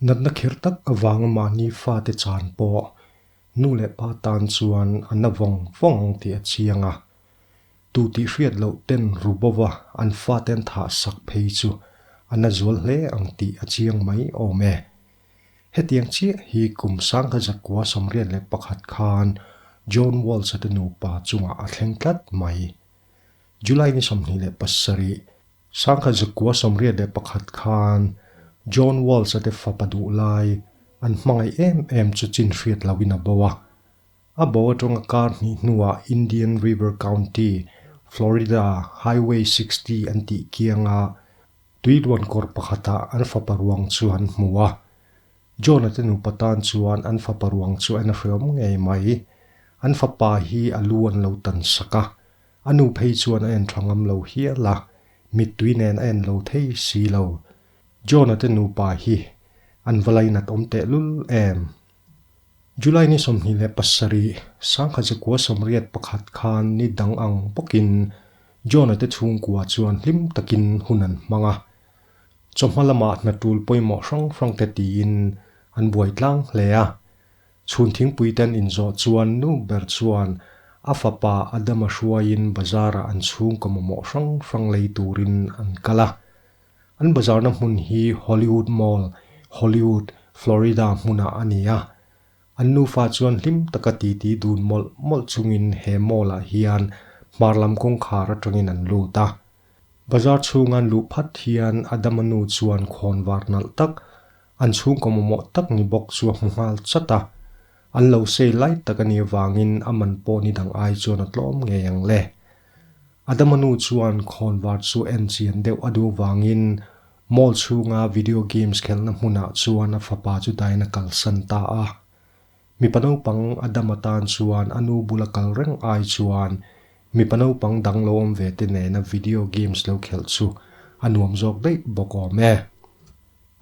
Natna kher tak avanga mahni fate chan pawh nu leh pa tan chuan a na vawng vawng ang tih a chiang a. Tu tih hriat loh ten ru bova an fate an thah sak phei chu a na zual hle ang tih a chiang mai awm e. Hetiang chiah hi kum sangha zakua 81 khan John Walsh-a te nupa chungah a thleng tlat mai. July ni 27, 1981 khan John Walsh-a te fapa duh lai an hmangaih em em chu chin hriat loin a bo a. A bo atanga kar hnih hnuah Indian River County, Florida Highway 60 an tih kianga tuiluan kawr pakhatah an fapa ruang chu an hmu a. John-a te nupa tan chuan an fapa ruang chu en a hreawm ngei mai. An fapa hi a lu an lo tan sak a, a nu phei chuan a en tha ngam lo hial a, mittui nen a en lo thei si lo. John-a te nupa hi an va lainat awm tehlul em? July ni 27, 1981 khan ni dang ang bawkin John-a te chhungkua chuan hlim takin hun an hmang a. Chawhma lamah hna tul pawimawh hrang hrang te tiin an buai tlang hle a. Chhun thingpui te an inzawh chuan nu ber chuan a fapa Adama hruaiin bazar-ah an chhungkaw mamawh hrang hrang lei turin an kal a. An bazarna hmun hi Hollywood Mall, Hollywood, Florida hmunah a ni a. An nufa chuan hlim taka titi dun mawlh mawlh chungin he mall-ah hian hmar lam kawngkhar atangin an lut a. Bazar chhunga an luh phat hian Adama nu chuan khawn var nalh tak, an chhungkaw mamawh tak ni bawk chu a hmu nghal chat a. An lo sei lai tak a nih avangin a man pawh ni dang ai chuan a tlawm ngei ang le. Adama nu chuan khawnvar chu en chian deuh a duh vangin mall chhunga video games khelhna hmunah chuan a fapa chu dain a kalsan ta a. Mipa naupang Adama tan chuan a nu bula kal reng ai chuan mipa naupang dang lo awm ve te nena video games lo khelh chu a nuam zawk daih bawk awm e.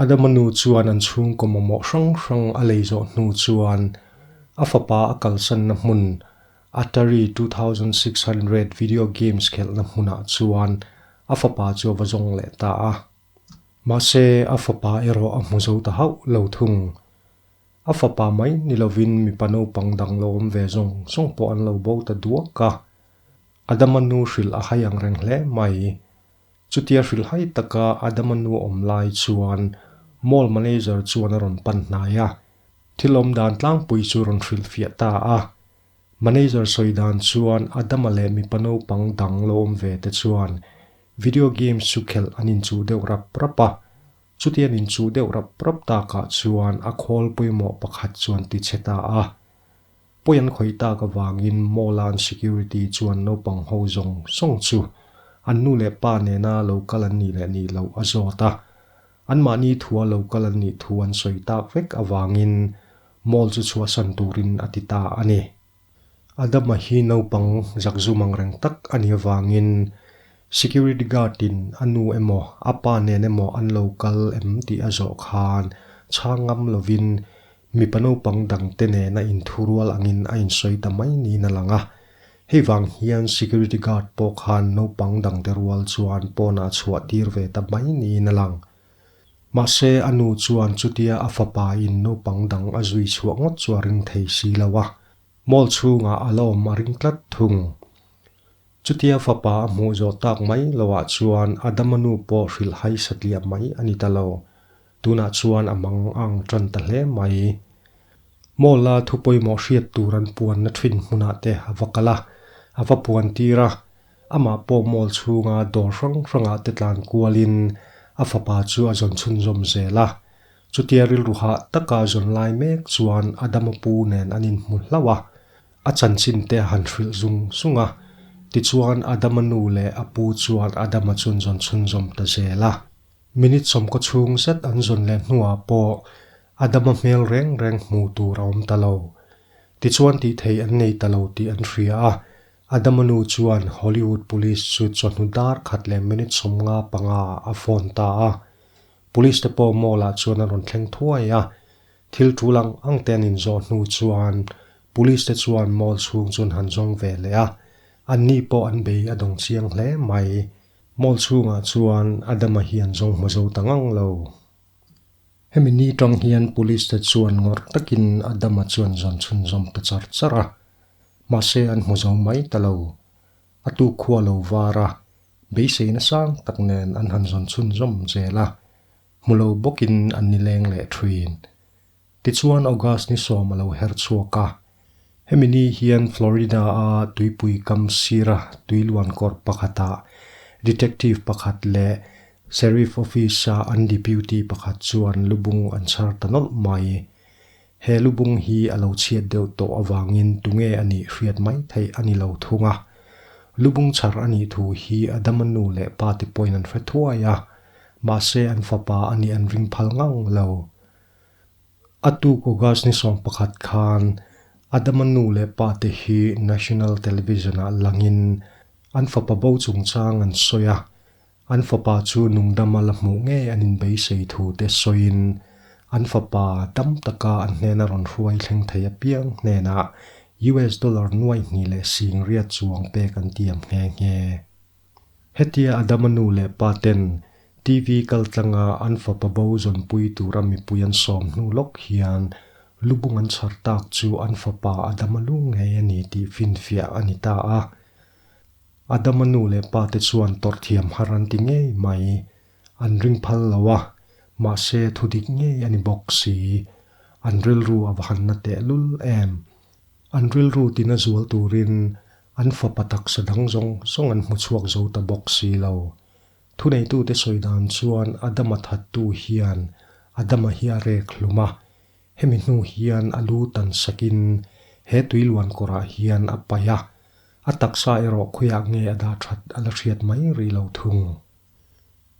Adama nu chuan an chhungkaw mamawh hrang hrang a lei zawh hnu chuan a fapa a kalsanna hmun Atari 2600 video games khelhna hmunah chuan a fapa chu a va zawng leh ta a. Mahse, a fapa erawh a hmu zo ta hauh lo thung. A fapa mai ni lovin mipa naupang dang lo awm ve zawng zawng pawh an lo bo ta duak a. Adama nu hrilh a hai ang reng hle mai. Chutia hrilh hai taka Adama nu awm lai chuan mall manager chuan a rawn pan hnai a. Thil awm dan tlangpui chu rawn hrilhfiah ta a. Manager sawi dan chuan Adama leh mipa naupang dang lo awm ve te chuan video games chu khelh an inchuh deuh rap rap a. Chuti an inchuh deuh rap rap takah chuan a khawl pawimawh pakhat chuan ti chhe ta a. Pawi an khawih tak avangin mall-a an security chuan naupang ho zawng zawng chu an nu leh pa nena lo kal an nih leh nih loh a zawt a. Anmahni thua lo kal an nih thu an sawi tak vek avangin Mall chu chhuahsan turin a ti ta a ni. Adama hi naupang zakzum ang reng tak a nih avangin security guard-in a nu emaw a pa nen emaw an lo kal em tih a zawh khan chhang ngam lovin mipa naupang dangte nena inthurual angin a insawi ta mai niin a lang a. Hei vang hian security guard pawh khan naupang dangte rual chuan pawnah chhuah tir ve ta mai niin a lang. Mahse, a nu chuan chutia a fapa in naupang dang a zui chhuah ngawt chu a ring thei si lo a, mall chhungah a la awm a ring tlat thung. Chutia fapa a hmuh zawh tak mai loah chuan Adama nu pawh hrilh hai satliah mai a ni ta lo. Tunah chuan a mang ang tan ta hle mai. Mall-a thu pawimawh hriat tur an puanna thin hmunah te a va kal a, a va puan tir a. Amah pawh mall chhunga dawr hrang hrangah te tlan kualin a fapa chu a zawn chhunzawm zel a. Chutia rilru hah taka zawn lai mek chuan Adama pu nen an inhmu hlauh a, a chanchin te a han hrilh zung zung a. Tichuan Adama nu leh a pu chuan Adama chu an zawn chhunzawm ta zel a. Minute sawmkaw chhung zet an zawn leh hnuah pawh Adama hmel reng reng hmuh tur a awm ta lo. Tichuan tih theih an nei ta lo tih an hria a, Adama nu chuan Hollywood Police chu chawhnu dar khat leh minute 55 ah a phone ta a. Police te pawh mall ah chuan an rawn thleng thuai a. Thil tul ang ang te an inzawh hnu chuan Police te chuan mall chhung chu an han zawng ve leh a. Anni pawh an bei a dawng chiang hle mai. Mall chhungah chuan Adama hi an zawng hmu zo ta ngang lo. Hemi ni tang hian police te chuan ngawrh takin Adama chuan zawn chhunzawm ta char char a, mahse an hmu zo mai ta lo. A tuk khua lo var a, beiseina sang tak nen an han zawn chhunzawm zel a, hmu lo bawkin an nileng leh thin. Tichuan August ni sawm a lo her chhuak a, hemi ni hian Florida-a tuipui kam sira tuiluankawr pakhatah detective pakhat leh Sheriff Office-a an deputy pakhat chuan lubung an chhar ta nawlh mai. He lubung hi a lo chhiat deuh tawh avangin tunge a nih hriat mai theih a ni lo thung a. Lubung chhar a nih thu hi Adama nu leh pa te pawhin an hre thuai a, mahse an fapa a nih an ring phal ngang lo. A tuk August ni 11 khan Adama nu leh pa te hi National Television-ah langin an fapa bo chungchang an sawi a, an fapa chu nungdama la hmuh ngei an inbeisei thu te sawiin an fapa dam taka an hnena rawn hruai thleng thei apiang hnenah US dollar nuai hnih leh sing riat chuang pek an tiam nghe nghe. Hetia Adama nu leh pa ten TV kal tlanga an fapa bo zawnpui tura mipui an sawm hnu lawk hian lubung an chhar tak chu an fapa Adama lu ngei a ni tih finfiah a ni ta a. Adama nu leh pa te chuan tawrh thiam har an ti ngei mai. An ring phal lo a, mahse thudik ngei a ni bawk si. An rilru a va han na tehlul em. An rilru tina zual turin an fapa taksa dang zawng zawng an hmu chhuak zo ta bawk si lo. Thuneitute sawi dan chuan Adama thattu hian Adama hi a rek hlum a, hemi hnu hian a lu tan sakin he tuiluan kawrah hian a paih a, a taksa erawh khawiah nge a dah that a la hriat mai rih lo thung.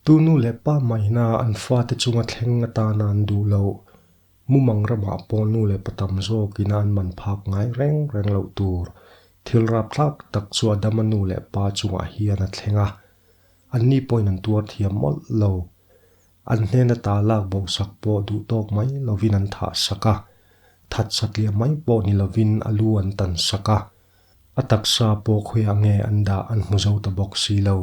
Tu nu leh pa mahina an fate chunga thleng atana an duh loh Mumang ramah pawh nu leh pa tam zawkin an man phak ngai reng reng loh tur thil rapthlak tak chu Adama nu leh pa chungah hian a thleng a, anni pawhin an tuar thiam mawlh lo. An hnena ta lak bohsak pawh duh tawk mai lovin an thah sak a, that satliah mai pawh ni lovin a lu an tan sak a, a taksa pawh khawiah nge an dah an hmu zo ta bawk si lo.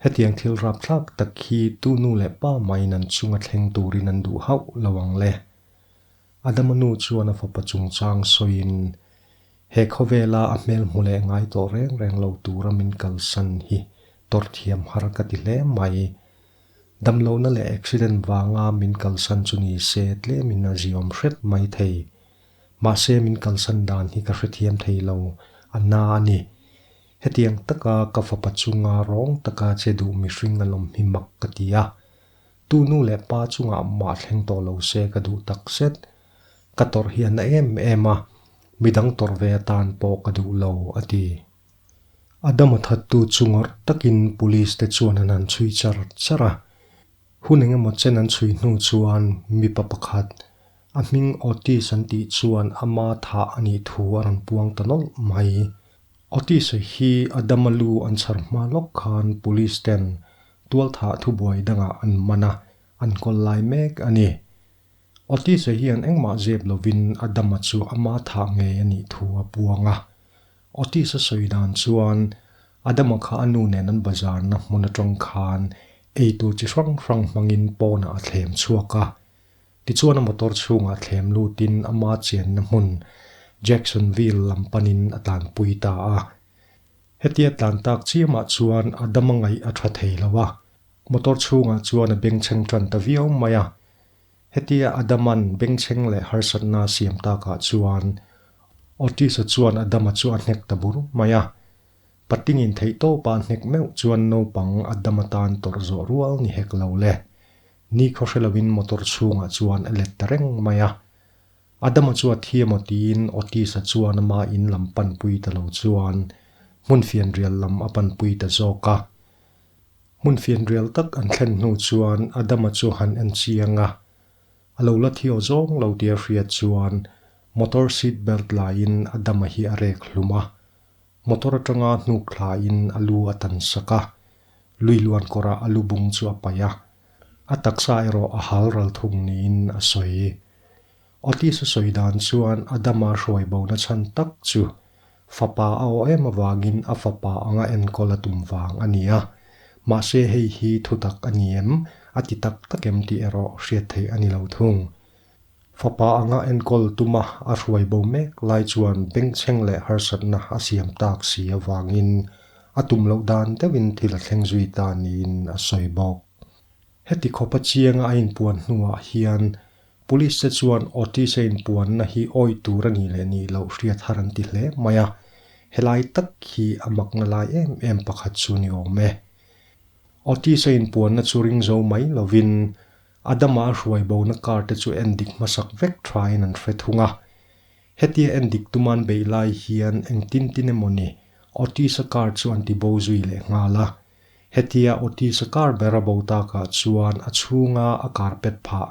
Hetiang thil rapthlak tak hi tu nu leh pa maiin an chunga thleng turin an duh hauh lo ang le. Adama nu chuan a fapa chungchang sawiin, He khawvela a hmel hmu leh ngai tawh reng reng lo tura min kalsan hi tawrh thiam har ka ti hle mai. Damlohna leh accident vanga min kalsan chu ni se tlemin a ziawm hret mai thei. Mahse min kalsan dan hi ka hrethiam thei lo, a na a ni. Hetiang taka ka fapa chunga rawng taka che duh mihring a lawm hi mak ka ti a. Tu nu leh pa chungah mah thleng tawh lo se ka duh tak zet. Ka tawrh hi a na em em a, midang tawrh ve atan pawh ka duh lo, a ti. Adama thattu chu ngawrh takin police te chuan an han chhui char char a. Hun engemaw chen an chhui hnu chuan mipa pakhat, a hming Otis an tih chuan ama thah a nih thu a rawn puang ta nawlh mai. Otis hi Adama lu an chhar hma lawk khan police ten tualthah thubuai dangah an man a, an kawl lai mek a ni. Otis hian engmah zep lovin Adama chu ama thah ngei a nih thu a puang a. Otis a sawi dan chuan Adama kha a nu nen an bazarna hmun atang khan eitur chi hrang hrang hmangin pawnah a thlem chhuak a. Tichuan a motor chhungah thlem lutin ama chianna hmun Jacksonville lam panin a tlanpui ta a. Hetia tlan tak chiamah chuan Adama ngaih a tha thei lo a, motor chhungah chuan a bengchheng tan ta viau mai a. Hetia Adaman bengchheng leh harsatna a siam takah chuan Otis-a chuan Adama chu a hnek ta bur mai a. Patingin theihtawpa a hnek meuh chuan naupang Adama tan tawrh zawh rual ni hek lo le. Ni khaw hre loin motor chhungah chuan a let ta reng mai a. Adama chu a thi emaw tiin Otis-a chuan ama in lam panpui ta lo chuan hmun fianrial lam a panpui ta zawk a. Hmun fianrial tak an thlen hnu chuan Adama chu han en chiang a, a lo la thi aw zawng lo tia hriat chuan motor seat belt laiin Adama hi a rek hlum a. Motor atanga hnuk thlain a lu a tan sak a, lui luan kawrah a lu bung chu a paih a, a taksa erawh a hal ral thung niin a sawi. Otis a sawi dan chuan Adama hruai bona chhan tak chu fapa a aw em avangin a fapa anga enkawl a tum vang a ni a, mahse hei hi thutak a ni em? a ti tak tak em tih erawh hriat theih a ni lo thung. Fapa anga enkawl tuma a hruai bo mek lai chuan bengchheng leh harsatna a siam tak si avangin a tum loh dan deuhin thil a thleng zui ta niin a sawi bawk. Heti khawpa chianga a inpuan hnuah hian Police te chuan Otis a inpuanna hi awih tur a nih leh nih loh hriat har an ti hle mai a, helai tak hi a makna lai em em pakhat chu ni awm e. Otis a inpuanna chu ring zo mai lovin Adama a hruai bona car te chu endik hmasak vek thain an hre thung a. Hetia endik tuman beih lai hian engtin tin emaw ni Otis-a car chu an ti bo zui leh nghal a. Hetia Otis-a car ber a bo takah chuan a chhunga a carpet phah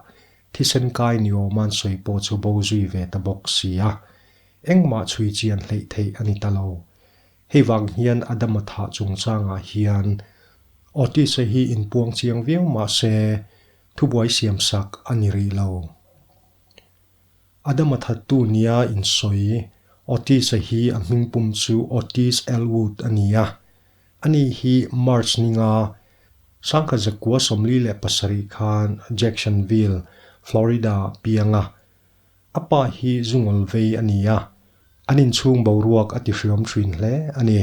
thisen kai ni awma an sawi pawh chu bo zui ve ta bawk si a. Engmah chhui chian hleih theih a ni ta lo. Hei vang hian Adama thah chungchangah hian Otis-a hi inpuang chiang viau mah se thubuai siamsak a ni rih lo. Adama thattu nia insawi Otis-a hi a hmingpum chu Otis Elwood a ni a. Ani hi March ninga sangkhat zakua 47 khan Jacksonville, Florida pianga A pa hi zungawl vei a ni a, an inchhung boruak a ti hriam thin hle a ni.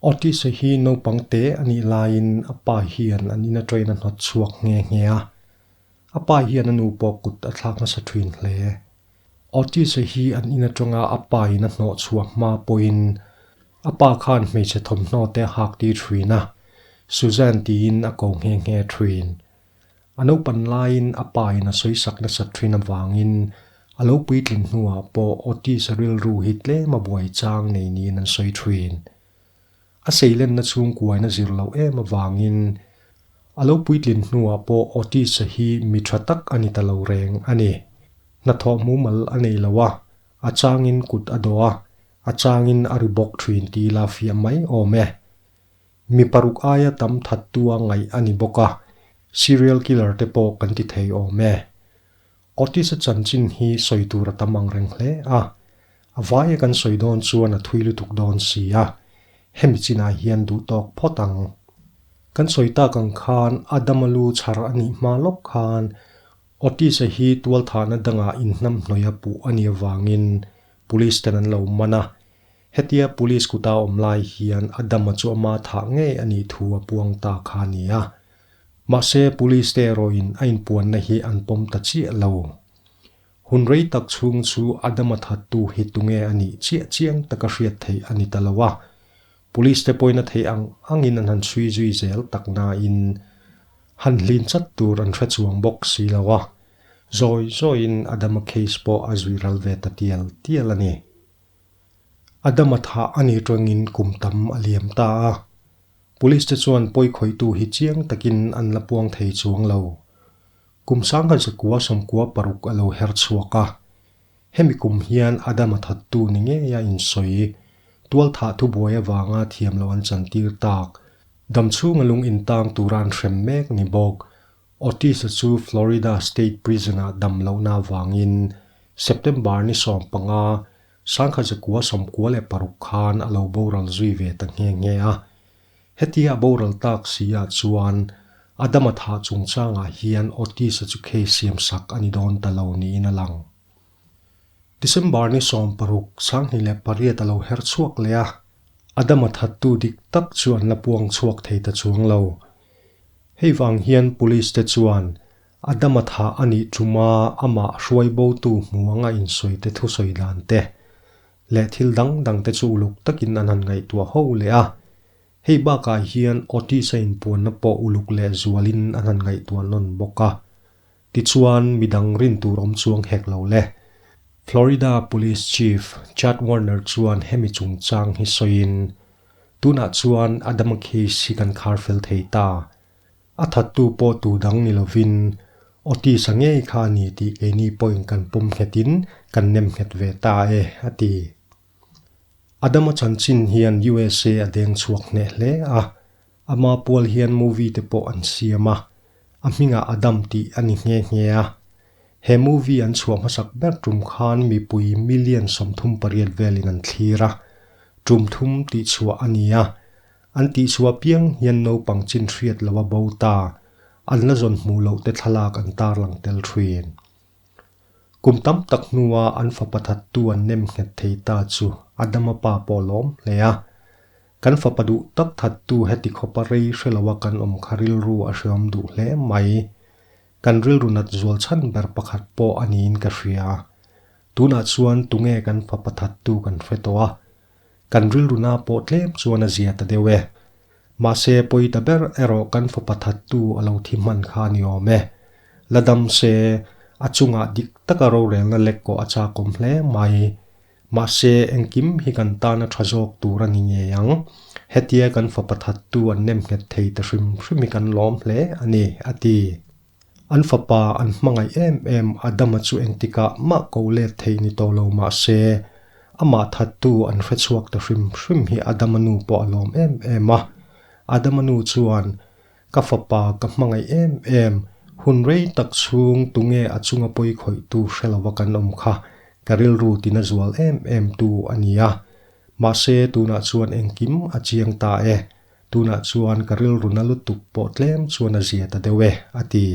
Otis-a hi naupang te a nih laiin a pa hian an in atangin a hnawt chhuak nghe nghe a. A pa hian a nu pawh kut a thlak nasa thin hle. Otis-a hi an in atanga a pa in a hnawh chhuah hma pawhin a pa khan hmeichhe thawmhnaw te a hak tir thin a, Suzanne tiin a ko nghe nghe thin. A naupan laiin a pa in a sawisak nasat thin avangin a lo puitlin hnuah pawh Otis a rilru hi tlem a buai chang nei niin an sawi thin. A seilenna chhungkuain a zir loh em avangin a lo puitlin hnuah pawh Otis a hi mi tha tak a ni ta lo reng a ni. Hnathawh mumal a nei lo a, a changin kut a dawh a, a changin a ri bawk thin tih la fiah mai awm e. Mi paruk aia tam thattua ngaih a ni bawk a, serial killer te pawh kan ti thei awm e. Otis-a chanchin hi sawi tur a tam ang reng hle a, a vaia kan sawi dawn chuan a thui lutuk dawn si a, hemi chinah hian duh tawk phawt ang. Kan sawi tak ang khan Adama lu chhar a nih hma lawk khan Otis-a hi tualthahna dangah inhnamhnawih a puh a nih avangin police ten an lo man a, Hetia police kuta awm lai hian Adama chu ama thah ngei a nih thu a puang ta kha a ni a. Mahse, police te erawhin a inpuanna hi an pawm ta chiah lo. Hun rei tak chhung chu Adama thattu hi tunge a nih chiah chiang taka hriat theih a ni ta lo a. Police te pawhin a theih ang angin an han chhui zui zel tak nain han hlin chat tur an hre chuang bawk si lo a. Zawi zawiin Adama case pawh a zui ral ve ta tial tial a ni. Adama thah a nih tawngin kum tam a liam ta a, Police te chuan pawi khawihtu hi chiang takin an la puang thei chuang lo. Kum 1996 a lo her chhuak a, hemi kum hian Adama thattu ni ngeia insawi, tualthah thubuai avanga thiam lo an chantir tak, damchhunga lung intang tura an hrem mek ni bawk. Otis-a chu Florida State Prison-ah dam lohna avangin September ni 15, 1996 khan a lo boral zui ve ta nghe nghe a. Hetia a boral tak si ah chuan Adama thah chungchangah hian Otis-a chu case siamsak a ni dawn ta lo niin a lang. December ni 16, 2008 a lo her chhuak leh a, Adama thattu dik tak chu an la puang chhuak thei ta chuang lo. Hei vang hian Police te chuan Adama thah a nih tuma amah hruai botu hmu anga insawi te thusawi dan te leh thil dang dang te chu uluk takin an han ngaihtuah ho leh a. Hei bakah hian Otis a inpuanna pawh uluk leh zualin an han ngaihtuah nawn bawk a. Tichuan midang rin tur awm chuang hek lo le. Florida Police Chief Chad Warner chuan hemi chungchang hi sawiin, Tunah chuan Adama case hi kan khar fel thei ta. A thattu pawh tu dang ni lovin Otis-a ngei kha a ni tih keini pawhin kan pawm nghetin kan nem nghet ve ta e, a ti. Adama chanchin hian USA a deng chhuak hneh hle a, ama pual hian movie te pawh an siam a, a hmingah Adam tih a ni nghe nghe a. He movie an chhuah hmasak ber tum khan mipui million 38 velin an thlir a, tum thum tih chhuah a ni a. An tih chhuah piang hian naupang chin hriat lo a bo ta. an la zawn hmuh loh te thlalak an tarlang tel thin. Kum tam tak hnua an fapa thattu an nem nghet thei ta chu Adama pa pawh lawm hle a. Kan fapa duh tak thattu heti khawpa rei hre loa kan awm kha rilru a hreawm duh hle mai. Kan rilru nat zual chhan ber pakhat pawh a niin ka hria. Tunah chuan tunge kan fapa thattu kan hre tawh a. Kan rilru na pawh tlem chuan a zia ta deuh e. Mahse pawi ta ber erawh kan fapa thattu a lo thi hman kha a ni awm e. La dam se, a chungah dik taka rorelna lek kawh a chakawm hle mai. Mahse engkim hi kan tana tha zawk tur a ni ngei ang. Hetia kan fapa thattu an nem nghet thei ta hrim hrim hi kan lawm hle a ni, a ti. An fapa an hmangaih em em Adama chu engtikah mah ko let thei ni tawh lo mah se, amah thattu an hre chhuak ta hrim hrim hi Adama nu pawh a lawm em em a. Adama nu chuan, Ka fapa ka hmangaih em em, hun rei tak chhung tunge a chunga pawi khawihtu hre lova kan awm kha ka rilru tina zual em em tu a ni a. Mahse tunah chuan engkim a chiang ta e. Tunah chuan ka rilru na lutuk pawh tlem chuan a zia ta deuh e, a ti.